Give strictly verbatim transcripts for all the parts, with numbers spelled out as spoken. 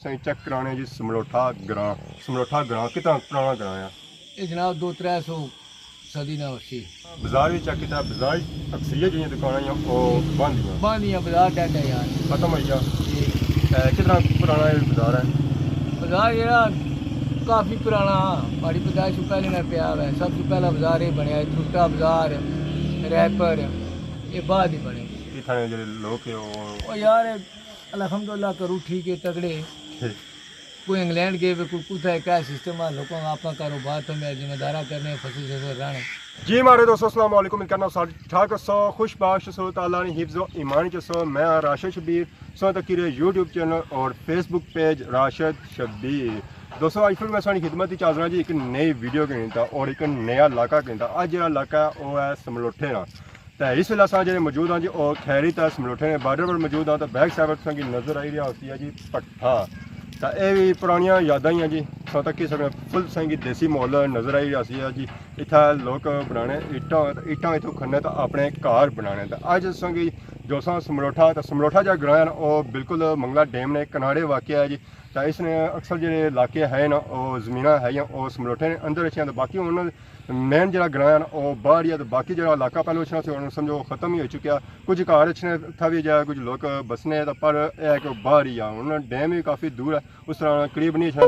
سائیں چیک کرانے جی سملوٹھا گراں۔ سملوٹھا گراں کتنا پرانا گراں ہے؟ یہ جناب دو ترے سو صدی نہ ہوسی۔ بازار بھی چیک کیتا، بازار وچ اکثریت جیہڑیاں دکاناں ہیں، وہ بند ہیاں۔ بند ہیاں، بازار ڈیڈ ہے یار۔ ختم ہوئی گیا۔ جی۔ تے کتنا پرانا یہ بازار ہے؟ بازار یار کافی پرانا ہاں، ماڑی پیدائش تو پہلے نہ پیا ہوا ہے۔ سب سے پہلا بازار یہ بنیا ہے، تھوٹا بازار، ریپر، یہ بعد ہی بنے۔ اتھاں نے جڑے لوگ ہیں، وہ او یار، الحمدللہ کرو ٹھیک ہے، تگڑے۔ ٹھیک۔ کوئی انگلینڈ گئے وے، کوئی کتھا ہے، کیا سسٹم ہے، لوکاں کا اپنا کاروبار تو میں ذمہ دارا کرنے، فصل شصل رہنے۔ جی ماڑے دوستو، السلام علیکم، امید کرنا سب ٹھاک ہسو، خوش باش ہسو، تعالیٰ نے حفظ و ایمان چ ہسو۔ میں ہاں راشد شبیر، سو تکی رہے یوٹیوب چینل اور فیس بک پیج راشد شبیر۔ دوستو، اج پھر میں سانی خدمت وچ حاضر ہاں جی ایک نئی ویڈیو کے نتا اور ایک نیا علاقہ کے نتا۔ اج جڑا علاقہ ہے وہ ہے سملوٹھے نا۔ تے اس ویلے اساں جڑے موجود ہاں جی، او کھیری تے سملوٹھے نے بارڈر پر موجود ہاں۔ تے بیک سائیڈ پر تساں کی نظر آئی رہیا ہوسی ہے جی پٹھا۔ تے اے وی پرانیاں یاداں ہی ہیں جی۔ تساں تکی سکنے فل تساں کی دیسی ماحول نظر آئی رہیا ہوسی ہے جی۔ اتھا لوک بنانے اٹاں، تے اٹاں اتھوں کھننے تے اپنے گھر بنانے۔ تے اج تساں کی جو ساں سملوٹھا، تے سملوٹھا جا گراں ہے نا، او بالکل منگلا ڈیم نے کنارے واقع ہے جی۔ تے اس نے اکثر جڑے علاقے ہے نا، او زمیناں ہے یا او سملوٹھے نے اندر اچھیاں، تے باقی ہن مین جڑا گراں ہے نا، او باہر ہی ہے، تے باقی جڑا علاقہ پہلے اچھنا سی، ہن سمجھو ختم ہی ہوئی چکیا۔ کچھ گھر اچھنے تھا بھی جائے، کچھ لوک بسنے، تے پر اے ہے کہ باہر ہی آ۔ ہن ڈیم بھی کافی دور ہے، اس طرح قریب نہیں اچھنا۔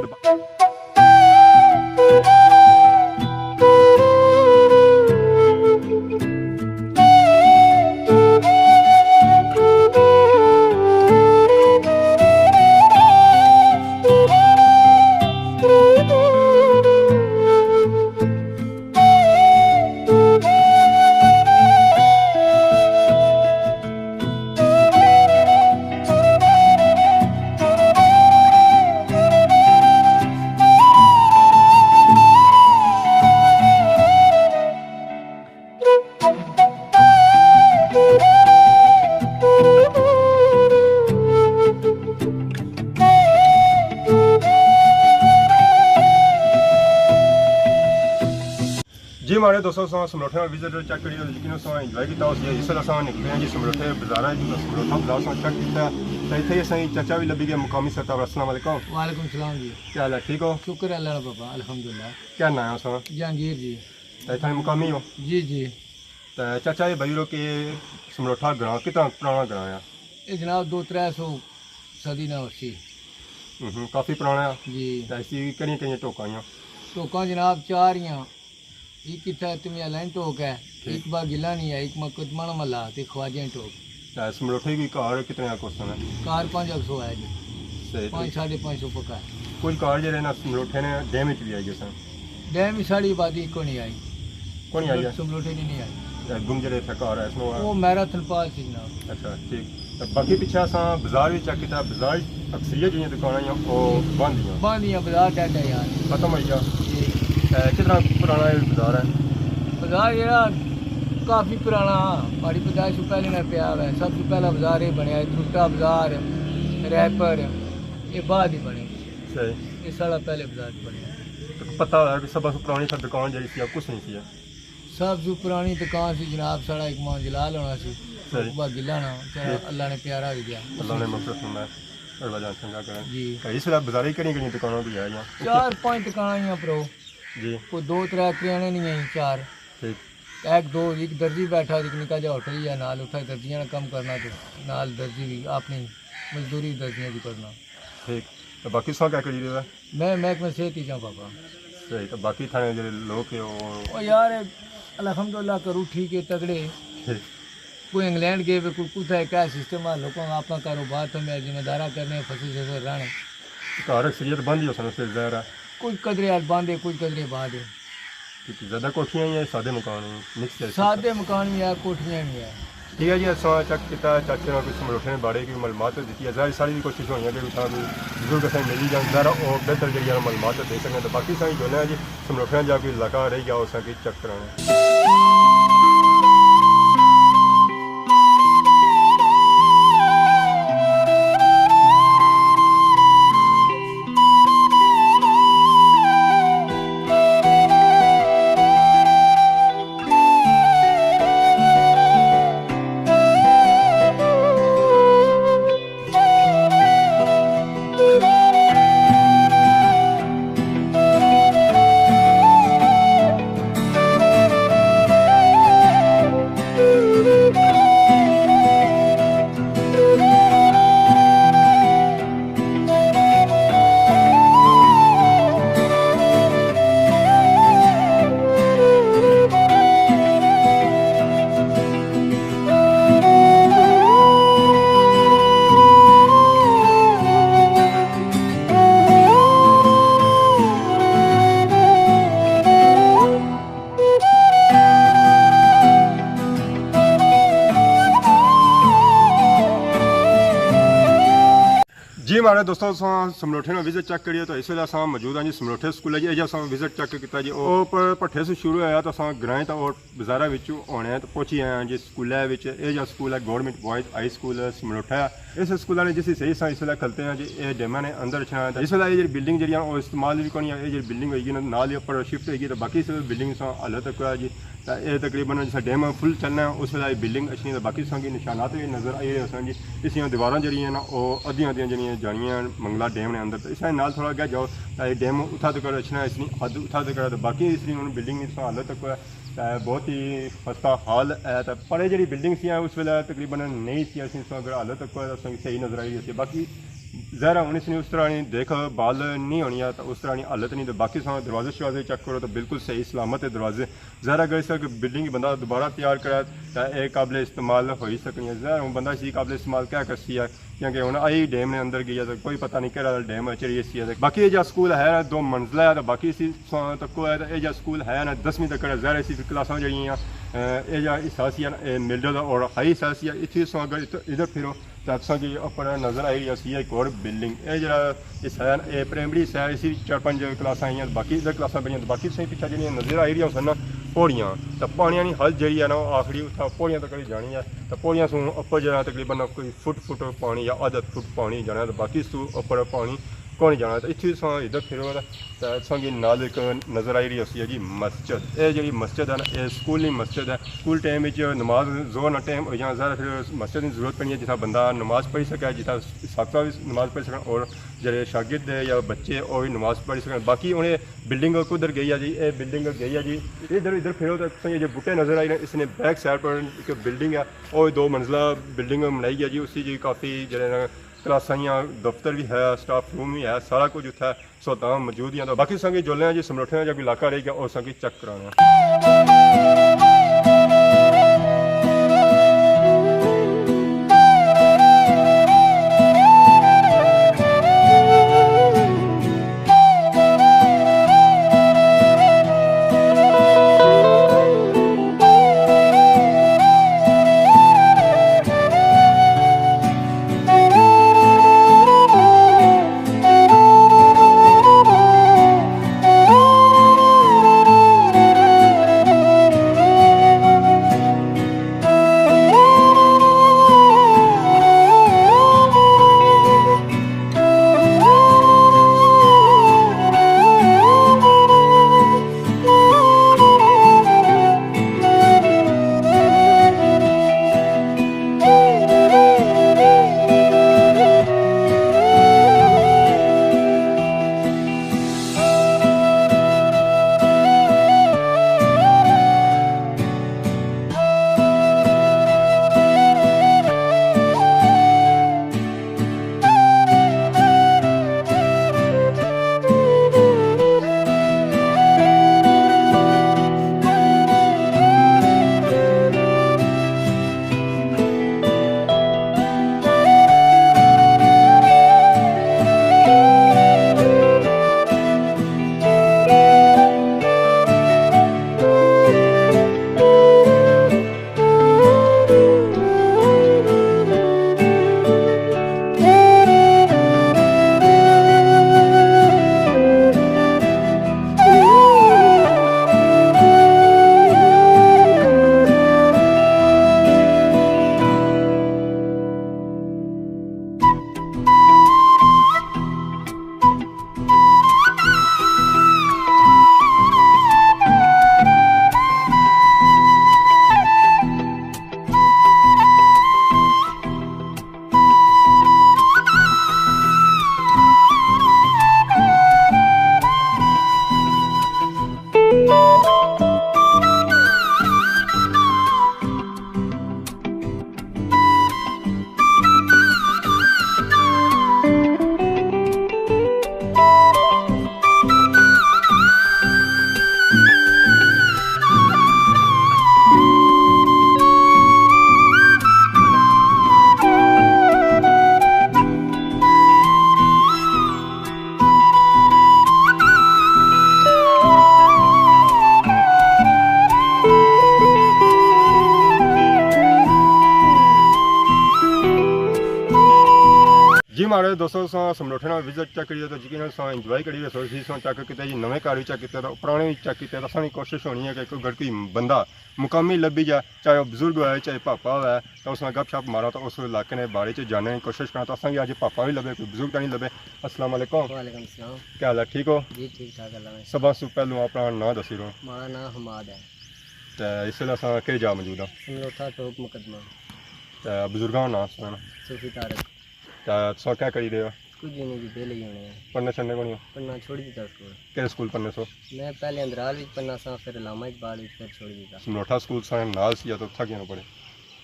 جی ماڑے دوستو، اساں سملوٹھے نا وزٹ چیک کری، یقین اساں انجوائے کیتا ہوسی۔ اس ویلے اساں نکلے ہیں جی سملوٹھے بازار، سملوٹھا بازار اساں چیک کیتا۔ تے اتھے ہی اساں چچا بھی لبھی گئے، مقامی سطح پر۔ السلام علیکم۔ وعلیکم السلام جی۔ کیا حال ہے؟ ٹھیک ہو؟ شکر ہے اللہ نا بابا، الحمدللہ۔ کیا نام ہے اساں؟ جہانگیر جی۔ تے اتھے مقامی ہو؟ جی جی۔ تے چاچا، یہ بھائی رو کہ سملوٹھا گراں کتنا پرانا گراں ہے؟ یہ جناب دو ترے سو صدی نہ ہوسی۔ ہوں ہوں، کافی پرانا ہے۔ جی۔ تے اس کی کہڑیاں کہڑیاں ٹوکاں آئیاں؟ ٹوکاں جناب چار ہی ہیں۔ ایک اتھا تمیا لائن ٹوک ہے، ٹھیک۔ ایک با گلانی ہے، ایک مقدمہ محلہ تے خواجہ ٹوک۔ تے سملوٹھے کی کار کتنے آ کوسن ہے؟ کار پانچ اک سو ہے جی۔ صحیح، پانچ، ٹھیک۔ ساڑھے پانچ سو پکا ہے۔ کچھ کار جڑے نا سملوٹھے نے ڈیم وچ بھی آئی گئے سن۔ ڈیم وچ ساڑی آبادی کو نہیں آئی۔ کون ہی آئی ہے؟ سملوٹھے نہیں، نہیں آئی۔ تے گم جڑے تھے کار ہے اس نو؟ وہ میرا تھنپال سی جناب۔ اچھا، ٹھیک۔ تے باقی پچھے اساں بازار وچ چیک کیتا، بازار وچ اکثریت جیہڑیاں دکاناں ہیاں، او بند ہیاں۔ بند ہیاں، بازار ڈیڈ ہے یار۔ ختم ہوئی گیا۔ جی۔ تے کتنا پرانا یہ بازار ہے؟ بازار یار کافی پرانا ہاں، ماڑی پیدائش تو پہلے نہ پیا ہوا ہے۔ سب سے پہلا بازار یہ بنیا ہے، تھوٹا بازار، ریپر، یہ بعد ہی بنے۔ صحیح۔ یہ ساڑا پہلے بازار بنیا ہے۔ تے پتہ ہویا کہ سب سے پرانی سا دکان جیہڑی سی، کچھ نہیں سی۔ سب سے پرانی دکان سی جناب، ساڑا ایک ماں جلال ہونا سی۔ صحیح۔ اقبا گلہ نا، چلو، جی۔ اللہ نے پیارا ہوئی گیا۔ اللہ نے مغفرت فرمائے، اللہ جان چنگا کرے۔ جی۔ تے اس ویلے بازاری کہڑی کہڑی دکاناں کوئی ہے یا؟ چار پانچ دکاناں ہیاں پرو۔ جی۔ کوئی دو ترے کریانے نہیں ہیں، چار۔ ٹھیک۔ ایک دو، ایک درزی بیٹھا، ایک نکا جا ہوٹل ہی ہے نال، اتھا درزیاں نا کم کرنا تے نال درزی بھی اپنی مزدوری درزیاں دی کرنا۔ ٹھیک۔ تے باقی تساں کیا کری رہے ہو؟ میں محکمہ صحت ہی جاں بابا۔ صحیح، تے باقی تھانے جڑے لوگ ہیں وہ؟ او یار، الحمدللہ کرو ٹھیک ہے، تگڑے۔ ٹھیک۔ کوئی انگلینڈ گئے وے، کوئی کتھا ہے، کیا سسٹم ہے، لوکاں کا اپنا کاروبار تو میں ذمہ دارا کرنے، فصل شصل رہنے۔ گھر اکثریت بند ہی ہو سن، اس سے ظاہر ہے۔ کچھ قدرے حال بند ہے، کچھ قدرے آباد ہے۔ ٹھیک ہے، زیادہ کوٹھیاں ہی ہیں، سادے مکان ہیں، مکس ہے؟ سادے مکان بھی ہے، کوٹھیاں بھی ہے۔ ٹھیک ہے جی، اساں چیک کیتا چاچے نے کوئی سملوٹھے نے بارے کوئی معلومات دتی ہے۔ ظاہر ساری کوشش ہونی ہے کہ اتھاں کوئی بزرگ اساں ملی جان، ظاہر ہے او بہتر جڑی ہے معلومات دے سکنے۔ تے باقی اساں جونے ہیں جی سملوٹھے جا کوئی علاقہ رہ گیا، اساں کی چیک کرانے۔ ہمارے دوستو، اساں سملوٹھے نا وزٹ چیک کریے تو اس ویلے اساں موجود ہاں جی سملوٹھے سکول ہے جی۔ اے جا اساں وزٹ چیک کیتا جی، او پر پٹھے سے شروع ہویا تو اساں گرائیں تا اور بازاراں وچ ہونے ہیں تو پہنچی آئے ہیں جی سکول ہے وچ۔ اے جا سکول ہے گورنمنٹ بوائز ہائی سکول سملوٹھا ہے۔ اس سکول نے جس صحیح اساں اس ویلے کھلتے ہیں جی، اے ڈیماں نے اندر اچھنا ہے۔ اس ویلے اے جڑی بلڈنگ جڑی ہے او استعمال بھی کونی ہے، اے جڑی بلڈنگ ہوئی گئی نا نال ہی اوپر شفٹ ہوئی گئی تو باقی اس بلڈنگ ساں حالت تک ہے جی۔ تے اے تقریباً جسا ڈیم فل چلنا ہے، اس ویلے اے بلڈنگ اچھنی ہے۔ تے باقی تساں کی نشانات وی نظر آئی رہے سن جی، اس دیاں دیواراں جڑیاں نا، او ادھیاں ادھیاں جڑیاں جانیاں منگلا ڈیم نے اندر۔ تے اس نال تھوڑا اگے جاؤ، تے اے ڈیم اتھا تک اچھنا ہے، اس نی حد اتھا تک ہے۔ تے باقی اس نی ہن بلڈنگ نی تساں حالت تک ہے، تے بہت ہی خستہ حال ہے۔ تے پر اے جڑی بلڈنگ سی، اس ویلے تقریباً نہیں سی، اس نی تساں اگر حالت تک ہے، تساں کی صحیح نظر آئی رہی سی۔ باقی ظاہر ہے ہن اس نی اس طرح نی دیکھ بھال نہیں ہونی ہے، تے اس طرح نی حالت نہیں۔ تے باقی تساں دروازے شروازے چیک کرو، تے بالکل صحیح سلامت ہے دروازے۔ ظاہر ہے اگر اس طرح کی بلڈنگ بندہ دوبارہ تیار کرے تے اے قابل استعمال ہوئی سکنی ہے۔ ظاہر ہن بندہ اسی قابل استعمال کیا کرسی ہے، کیونکہ ہن آئی ڈیم نے اندر گئی ہے تے کوئی پتہ نہیں کہڑا ڈیم اچ رہی سی ہے۔ تے باقی اے جا سکول ہے نا دو منزلہ ہے، تے باقی اسی ساں تک ہے، تے اے جا سکول ہے نا دسویں تک ہے۔ ظاہر ہے اسی کلاساں جڑیاں، اے، اے جا حصہ سی ہے نا، اے مڈل اور ہائی حصہ سی ہے۔ اتھے ساں اگر ادھر پھرو تے تساں کی اپر نظر آئی رہی سی ایک اور بلڈنگ۔ اے جڑا حصہ ہے نا، اے پرائمری حصہ ہے، اسی چار پنج کلاساں آئیاں، باقی ادھر کلاساں بنیاں، باقی تساں پچھے جڑیاں نظر آئی رہیاں سن نا پوڑیاں، تے پانیاں نی حد جڑی ہے نا، او آخری اتھا پوڑیاں تک جانی ہے۔ تے پوڑیاں سوں اپر جڑا تقریباً کوئی فٹ، فٹ پانی یا آدھا فٹ پانی جانا ہے، تے باقی اس توں اپر پانی کونی جانا۔ تے اتھے تساں ادھر پھرو تے تساں کی نال ایک نظر آئی رہی ہوسی ہے جی مسجد۔ اے جڑی مسجد ہے نا، اے سکول نی مسجد ہے۔ سکول ٹائم وچ نماز، ظہر نا ٹائم ہوئی جانا، ظاہر ہے پھر مسجد نی ضرورت پینی ہے، جتھا بندہ نماز پڑھی سکے، جتھا اساتذہ وی نماز پڑھی سکن اور جڑے شاگرد ہے یا بچے او وی نماز پڑھی سکن۔ باقی ہن اے بلڈنگ کدھر گئی ہے جی؟ اے بلڈنگ گئی ہے جی، ادھر، ادھر پھرو تے تساں کی جو بوٹے نظر آئی رہے، اس نے بیک سائیڈ پر ایک بلڈنگ ہے، او دو منزلہ بلڈنگ بنائی ہے جی۔ اسی جی کافی جڑے نا کلاساں یا دفتر وی ہے، سٹاف روم وی ہے، سارا کچھ اتھا ہے۔ سہولتاں موجود ہیاں۔ تے باقی تساں کی جلنے آں جی سملوٹھے نا جا کوئی علاقہ رہی گیا، او تساں کی چیک کرانے آں۔ سارے دوستو، تساں سملوٹھے نال وزٹ چیک کریے تو یقیناً تساں انجوائے کری رہے سو۔ اسی تساں چیک کیتے جی، نویں گھر وی چیک کیتے تو پرانے وی چیک کیتے۔ تو اساں نی کوشش ہونی ہے کہ کوئی، اگر کوئی بندہ مقامی لبھی جائے، چاہے وہ بزرگ ہوئے، چاہے پاپا ہوئے، تو اس نال گپ شپ مارا، تو اس علاقے نے بارے چ جاننے کی کوشش کرنا۔ تو اساں کی اج پاپا وی لبھے، کوئی بزرگ تو نہیں لبھے۔ السلام علیکم۔ وعلیکم السلام۔ کیا حال ہے؟ ٹھیک ہو؟ جی ٹھیک ٹھاک، اللہ میں۔ سباں سو پہلو اپنا نام دسی رو۔ ہمارا نام حماد ہے۔ تے اس ویلے اساں کہڑی جا موجود ہاں؟ سملوٹھا ٹوک مقدمہ۔ تے بزرگاں نا نام سنانا۔ صوفی طارق۔ تے تساں کیا کری رہے ہو؟ کچھ نہیں جی، ویلے ہی ہونے ہیں۔ پڑھنے شڑھنے کونی ہو؟ پڑھنا چھوڑی دیتا سکول۔ کہڑے سکول پڑھنے سو؟ میں پہلے اندرال وچ پڑھنا سا، پھر علامہ اقبال وچ، پھر چھوڑی دیتا۔ سملوٹھا سکول سارے نال سی یا تو اتھا کیوں نہ پڑھے؟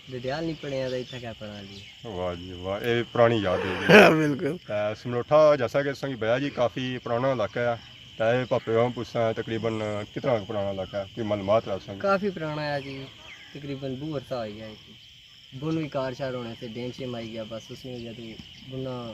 ڈڈیال نہیں پڑھے ہیں تو اتھا کیا پڑھنا جی؟ واہ جی واہ، اے پرانی یاد ہے جی۔ بالکل۔ تے سملوٹھا جیسا کہ تساں کی بیا جی کافی پرانا علاقہ ہے، تے اے پاپے کو پوچھنا ہے تقریباً کتنا پرانا علاقہ ہے، کوئی معلومات ہے تساں کی؟ کافی پرانا ہے جی، تقریباً بہت عرصہ ہو گیا ہے۔ بن وی کار شار ہونے سے، ڈیم شیم آئی گیا، بس اس نی وجہ تو بنا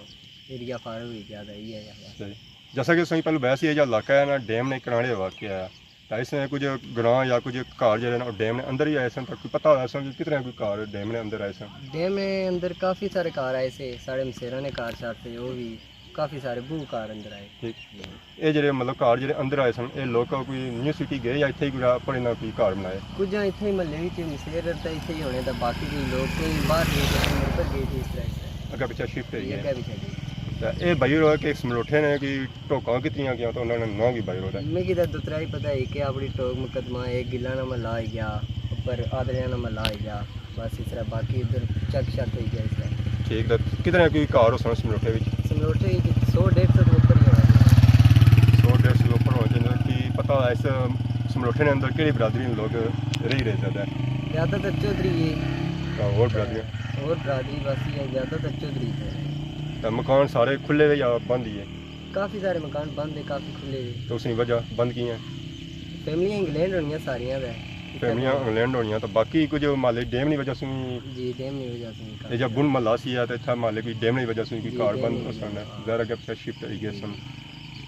ایریا فارغ ہوئی گیا، تے ایہہ ہے۔ صحیح۔ جیسا کہ تساں کی پہلو بحث ہی ہے، جا علاقہ ہے نا، ڈیم نے کنارے واقع ہے، تاں اس نے کچھ گراں یا کچھ گھر جڑے نا، او ڈیم نے اندر ہی آئے سن، تاں کوئی پتہ ہویا سن کہ کتنے کوئی گھر ڈیم نے اندر آئے سن؟ ڈیم نے اندر کافی سارے گھر آئے سے، ساڑے مسیراں نے گھر شار سے، او وی کافی سارے بہوں گھر اندر آئے۔ ٹھیک۔ اے جڑے مطلب گھر جڑے اندر آئے سن، اے لوک کوئی نیو سٹی گئے یا اتھے ہی کوئی پڑھے نہ کوئی گھر بنائے؟ کچھ اتھے ہی محلے وچ مسیر تے اتھے ہی ہونے، تے باقی کوئی لوک کوئی باہر گئے، کوئی ممبر گئے تھی، اس طرح، اس طرح۔ اگے پیچھے شفٹ ہوئی گئے۔ اگے پیچھے گئے۔ تے اے بھائی ہوراں کہ سملوٹھے نے کہ ٹوکاں کتنیاں کیاں، تے انہاں نے ناں کی بھائی ہوراں دا؟ میں کی تے دو ترے ہی پتہ ہے، کہ اپنی ٹوک مقدمہ، ایک گلاں نا محلہ آئی گیا، اوپر آدریاں نا محلہ آئی گیا۔ بس اس طرح باقی ادھر چک شک ہوئی گیا اس طرح۔ ٹھیک، تے کتنے کوئی گھر ہو سن سملوٹھے وچ؟ سملوٹھے وچ سو ڈیڑھ سو دے اوپر ہی ہونا۔ سو ڈیڑھ سو دے اوپر ہونا چاہیے۔ کہ پتہ ہے اس سملوٹھے نے اندر کیڑی برادری نے لوگ رہی رہے زیادہ؟ زیادہ تر چودھری ہے۔ تے ہور برادریاں؟ ہور برادری بس یہ ہے، زیادہ تر چودھری ہے۔ تے مکان سارے کھلے ہوئے یا بند ہی ہے؟ کافی سارے مکان بند ہیں، کافی کھلے ہیں۔ تو اس کی وجہ بند کی ہیں؟ فیملیاں انگلینڈ ہونیاں ساریاں تے۔ فیملیاں انگلینڈ ہونیاں، تو باقی کچھ محلے ڈیم نی وجہ سوں ہی؟ جی، ڈیم نی وجہ سوں ہی۔ اے جا بن محلہ سی ہے، تے اتھا محلے کوئی ڈیم نی وجہ سوں کوئی جی، کار ڈیم بند نی ہو وجہ سن۔ سوں، ہاں۔ ظاہر اگے پیچھے شفٹ ہوئی گئے جی۔ سن۔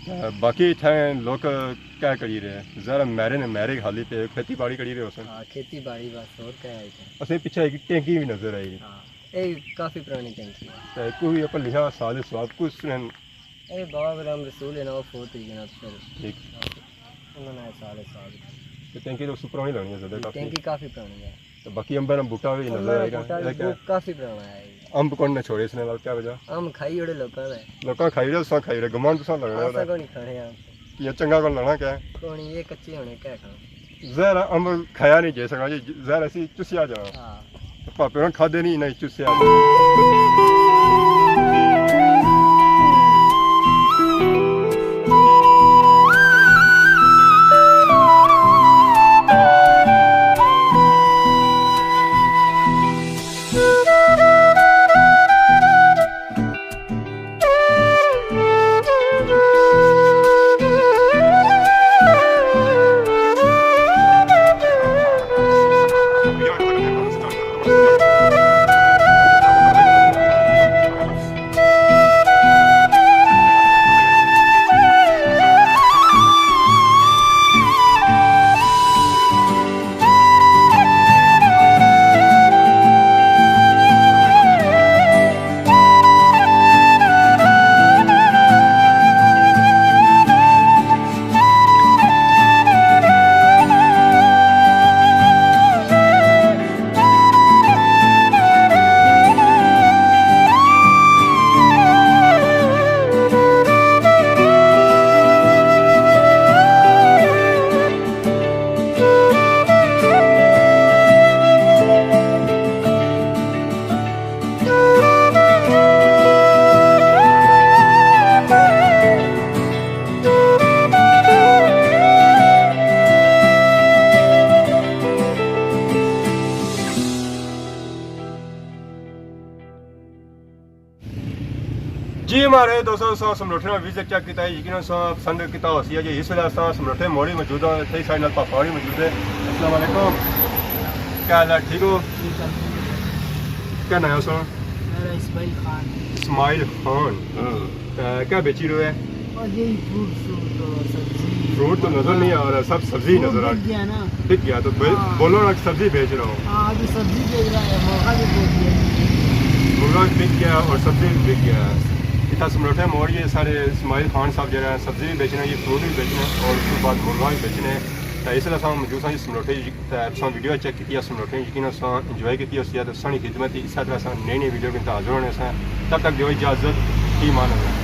تے باقی اتھا لوک کیا کری رہے؟ ظاہر میرے نے، میرے خالی پہ کھیتی باڑی کری رہے ہو سن۔ ہاں، کھیتی باڑی بس، اور کیا ہے اتھا؟ اسے پیچھے ایک ٹینکی بھی نظر آئی۔ ہاں، اے کافی پرانی ٹینکی ہے۔ تے کوئی اپر لکھا سال سواب کچھ سن؟ اے بابا غلام رسول ہے نا، وہ فوت ہوئی گئے نا، پھر ٹھیک۔ انہاں نے سال سال۔ تے ٹینکی تو اس پرانی لگنی ہے زیادہ کافی۔ ٹینکی کافی پرانی ہے۔ تے باقی امباں نا بوٹا بھی نظر امباں نا آئے گا۔ بوٹا بھی اے کیا؟ بہت کافی پرانا ہے۔ امب کون نے چھوڑے اس نے نال کیا وجہ؟ امب کھائی اوڑے لوکاں نے۔ لوکاں کھائی اوڑے، تساں کھائی اوڑے، گمان تساں لگنا اساں ہے۔ کونی کھانے امب۔ کیا چنگا کون لگنا کیا؟ کونی، یہ کچے ہونے کیا کھانا؟ زہر امب کھایا نہیں جائی سکنا جی، زہر اسی چسیا جانا۔ ہاں۔ پاپے ہوراں کھادے نہیں، انہاں چسیا۔ جی مہاڑے دوستو، تساں سملوٹھے نا وزٹ چیک کیتا ہے، یقیناً تساں پسند کیتا ہوسی ہے جی۔ اس ویلے اساں سملوٹھے موڑ وچ موجود ہاں، اتھے ساڑے نال پاپا ہوری موجود ہے۔ السلام علیکم۔ کیا حال ہے؟ ٹھیک ہو؟ کیا ناں ہے تساں؟ میرا اسماعیل خان۔ اسماعیل خان۔ ہاں۔ تے کیا بیچی رہے ہو؟ اور یہی فروٹ، فروٹ اور سبزی۔ فروٹ تو نظر نہیں آ رہا، سب سبزی فروٹ نظر آ بک گیا نا۔ بک گیا تو بے-، ہاں۔ بولو نا، سبزی بیچ رہا ہو۔ ہاں، ابھی سبزی بیچ رہا ہے، مرغا بھی بیچ دیا۔ مرغا بھی بک گیا اور سبزی بھی بک گیا۔ تاں سملوٹھے موڑ یہ سارے اسماعیل خان صاحب جڑا ہے، سبزی بھی بیچنا، یہ فروٹ بھی بیچنا اور اس کے بعد مرغا بھی بیچنا ہے۔ تو اس لیے ہم موجود ہاں جی سملوٹھے جی، تے تساں ویڈیو چیک کیتی ہے سملوٹھے، یقیناً تساں انجوائے کیتی ہوسی ہے۔ تو سانی خدمت ہی اس طرح اساں نئی نئی ویڈیو کے حاضر ہونے سے۔ تب تک دیو اجازت، فی امان اللہ۔